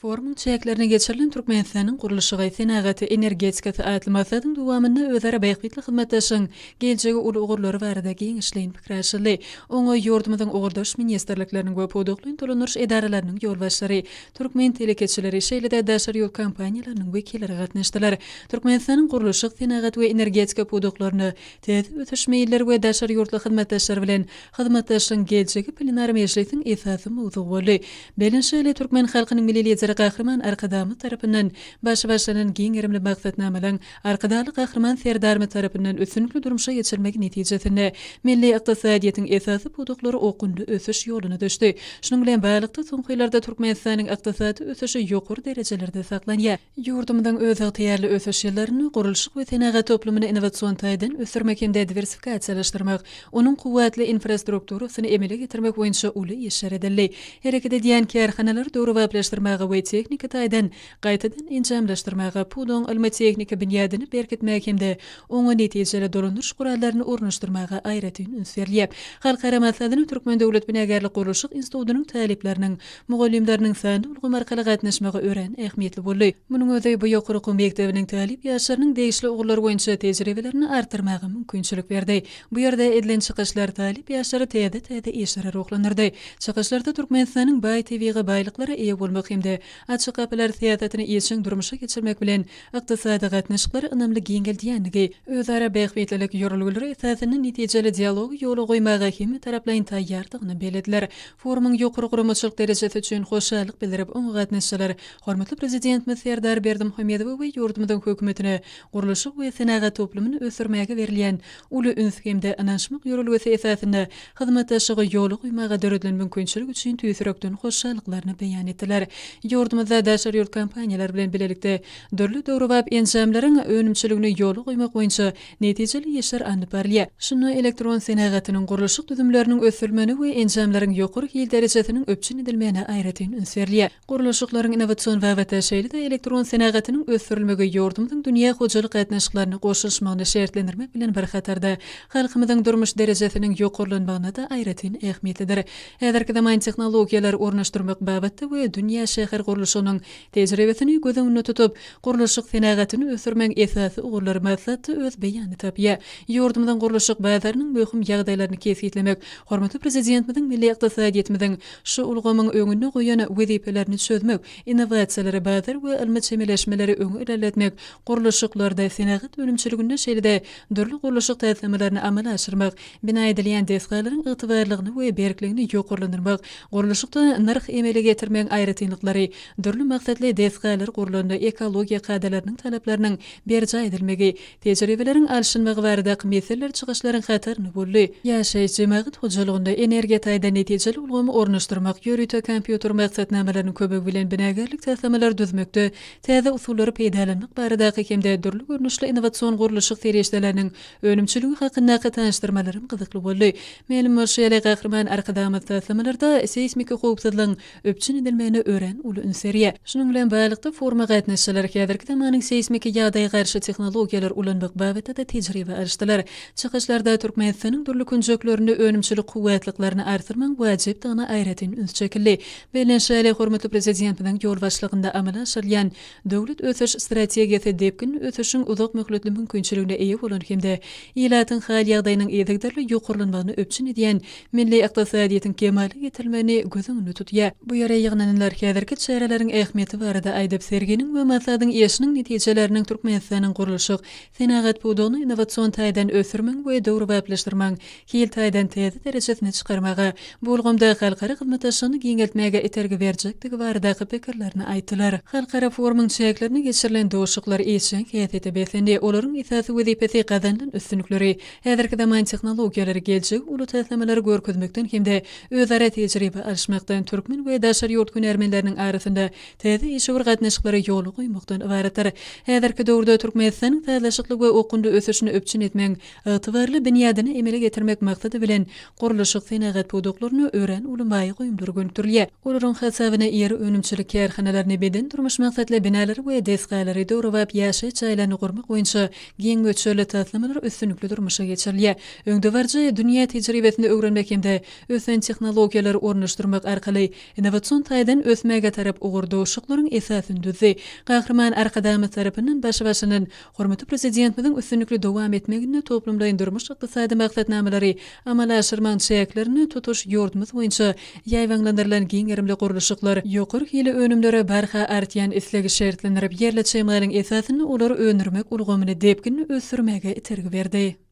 Forumyň çäklerinde geçirilen Türkmenistanyň gurluşygy, senagaty, energetikasy atly maslahatyň dowamynda özara bähbitli hyzmatdaşlygyň geljegi uly ugurlary barada giňişleýin pikir alşyldy. Oňa ýurdumyzyň ugurdaş ministrlikleriniň we pudaklaýyn dolandyryş edaralarynyň ýolbaşçylary, türkmen telekeçileri, şeýle-de daşary ýurt kompaniýalarynyň wekilleri gatnaşdylar. Türkmenistanyň gurluşyk, senagat we energetika pudaklarynda täze ösüş meýilleri we daşary ýurtly hyzmatdaşlar bilen Hyzmatdaşlygyň geljegi plenar mejlisiň esasy mowzugy boldy. Belent şaly türkmen halkynyň Milli Lideri Gahryman Arkadagymyz tarapyndan başy başlanan giň gerimli maksatnamalaryň Arkadagly Gahryman Serdarymyz tarapyndan üstünlikli durmuşa geçirilmegi netijesinde milli ykdysadyýetiň esasy pudaklary okgunly ösüş ýoluna düşdi. Şunuň bilen baglylykda, soňky ýyllarda Türkmenistanyň ykdysady ösüşi ýokary derejelerde saklanýar. Ýurdumyzyň özygtyýarly ösüş ýyllarynda gurluşyk we senagat toplumyny innowasion taýdan ösdürmek hem-de diwersifikasiýalaşdyrmak, onuň kuwwatly infrastrukturasyny emele getirmek boýunça uly işler edildi. Hereket edýän kärhanalary döwrebaplaşdyrmaga we tehniki taýdan gaýtadan enjamlaşdyrmaga, pudagyň ylmy-tehniki binýadyny berkitmäge hem-de oňa netijeli dolandyryş gurallaryny ornaşdyrmaga aýratyn üns berilýär. Halkara maslahatyna Türkmen döwlet binagärlik-gurluşyk institutynyň talyplarynyň Mugallymlarynyň sanly ulgam arkaly gatnaşmagy örän ähmiýetli boldy. Munuň özi bu ýokary okuw mekdebiniň talyp ýaşlarynyň degişli ugurlar boýunça tejribelerini artdyrmaga mümkinçilik berdi. Bu ýerde edilen çykyşlar talyp ýaşlary täze-täze işlere ruhlandyrdy. Çykyşlarda Türkmenistanyň baý tebigy baýlyklara eýe bolmak hem-de Açyk gapylar syýasatyny işjeň durmuşa geçirmek bilen, ykdysady gatnaşyklary ynamly giňeldýändigi, özara bähbitlilik ýörelgeleri esasynda netijeli dialogy ýola goýmaga hemmetaraplaýyn taýýardygyny bellediler. Forumyň ýokary guramaçylyk derejesi üçin hoşallyk bildirip, oňa gatnaşyjylar hormatly Prezidentimiz Serdar Berdimuhamedowa we ýurdumyzyň Hökümetine gurluşyk we senagat toplumyny ösdürmäge berilýän uly üns hem-de ynanyşmak ýörelgesi esasynda hyzmatdaşlygy ýola goýmaga döredilen mümkinçilik üçin tüýs ýürekden hoşallyklaryny beýan etdiler. Ýurdumyzda daşary ýurt kompaniýalary bilen bilelikde dürli döwrebap enjamlaryň önümçiligini ýola goýmak boýunça netijeli işler alnyp barylýar. Şunda elektron senagatynyň gurluşyk düzümleriniň ösdürilmegine we enjamlaryň ýokary hil derejesiniň üpjün edilmegine aýratyn üns berilýär. Gurluşyklaryň innowasion babatda, şeýle-de elektron senagatynyň ösdürilmegi ýurdumyzyň dünýä hojalyk gatnaşyklaryna goşulyşmagyny şertlendirmek bilen bir hatarda, halkymyzyň durmuş derejesiniň ýokarlanmagyna-da aýratyn ähmiýetlidir. Häzirki zaman tehnologiýalary ornaşdyrmak babatda we dünýä şäher gurluşygynyň tejribesini göz öňünde tutup, gurluşyk senagatyny ösdürmegiň esasy ugurlary maslahatda öz beýanyny tapýar. Ýurdumyzyň gurluşyk bazarynyň möhüm ýagdaýlaryny kesgitlemek, hormatly Prezidentimiziň milli ykdysadyýetimiziň şu ulgamyň öňünde goýan wezipelerini çözmek, innowasiýalary, bazar we ylmy çemeleşmeleri öňe ilerletmek, gurluşyklarda, senagat önümçiliginde, şeýle-de dürli gurluşyk taslamalaryny amala aşyrmak, bina edilýän desgalaryň ygtybarlygyny we berkligini ýokarlandyrmak, gurluşykda nyrh emele getirmegiň aýratynlyklary, dürli maksatly desgalar gurlanda ekologiýa kadalarynyň talaplarynyň berjaý edilmegi, Tejribeleriň alşylmagy baradaky meseleler çykyşlaryň hatarynda boldy. Ýaşaýyş jemagat hojalygynda energiýa taýdan netijeli ulgamy ornaşdyrmak, ýörite kompýuter maksatnamalarynyň kömegi bilen binagärlik taslamalary düzmekde täze usullary peýdalanmak baradaky hem-de dürli görnüşli innowasion gurluşyk serişdeleriniň önümçiligi hakyndaky tanyşdyrmalaram gyzykly boldy. Mälim bolşy ýaly, Gahryman Arkadagymyz taslamalarda seýsmiki howpsuzlygyň üpjün edilmegine örän uly üns berýär. Şunuň bilen baglylykda, foruma gatnaşyjylar häzirki zamanyň seýsmiki ýagdaýa garşy tehnologiýalary ulanmak babatda-da tejribe alyşdylar. Çykyşlarda Türkmenistanyň dürli künjeklerinde önümçilik kuwwatlyklaryny artdyrmagyň wajypdygyna aýratyn üns çekildi. Bellenişi ýaly, hormatly Prezidentimiziň ýolbaşçylygynda amala aşyrylýan Döwlet ösüş strategiýasy depginli ösüşiň uzak möhletli mümkinçiligine eýe bolan hem-de ilatyň hal-ýagdaýynyň yzygiderli ýokarlanmagyny üpjün edýän milli ykdysadyýetiň kemala getirilmegini göz öňünde tutýar. Bu ýere ýygnananlar häzirki çäreleriň ähmiýeti barada aýdyp, serginiň we maslahatyň işiniň netijeleriniň Türkmenistanyň gurluşyk, senagat pudagyny innowasion taýdan ösdürmegiň we döwrebaplaşdyrmagyň hil taýdan täze derejesine çykarmaga, bu ulgamda halkara hyzmatdaşlygyny giňeltmäge itergi berjekdigi baradaky pikirlerini aýtdylar. Halkara forumyň çäklerinde geçirilen duşuşyklar işjeň häsiýete beslendi. Olaryň esasy wezipesi gazanylan üstünlikleri, häzirki zaman tehnologiýalary, geljegi uly taslamalary görkezmekden hem-de özara tejribe alyşmakdan, türkmen we daşary ýurt hünärmenleriniň arasynda täze işewür gatnaşyklary ýola goýmakdan ybaratdyr. Häzirki döwürde Türkmenistanyň sazlaşykly we okgunly ösüşini üpjün etmegiň ygtybarly binýadyny emele getirmek maksady bilen, gurluşyk-senagat pudaklaryna örän uly maýa goýumlar gönükdirilýär. Olaryň hasabyna iri önümçilik kärhanalaryny, beden-durmuş maksatly binalary we desgalary, döwrebap ýaşaýyş jaýlaryny gurmak boýunça giň möçberli taslamalar üstünlikli durmuşa geçirilýär. Öňdebaryjy dünýä tejribesini öwrenmek hem-de ösen tehnologiýalary ornaşdyrmak arkaly innowasion taýdan ösmäge tarap. Bitarap ugurdaşlyklaryň esasyny düzdi. Gahryman Arkadagymyz tarapyndan başy başlanan Hormatly Prezidentimiziň üstünlikli dowam etmeginde toplumlaýyn durmuş-ykdysady maksatnamalary amala aşyrmagyň çäklerinde tutuş ýurdumyz boýunça ýaýbaňlandyrylan giň gerimli gurluşyklar ýokary hili önümlere barha artýan islegi şertlendirip, ýerli çig malyň esasynda olary öndürmek ulgamyny depginli ösdürmäge itergi berdi.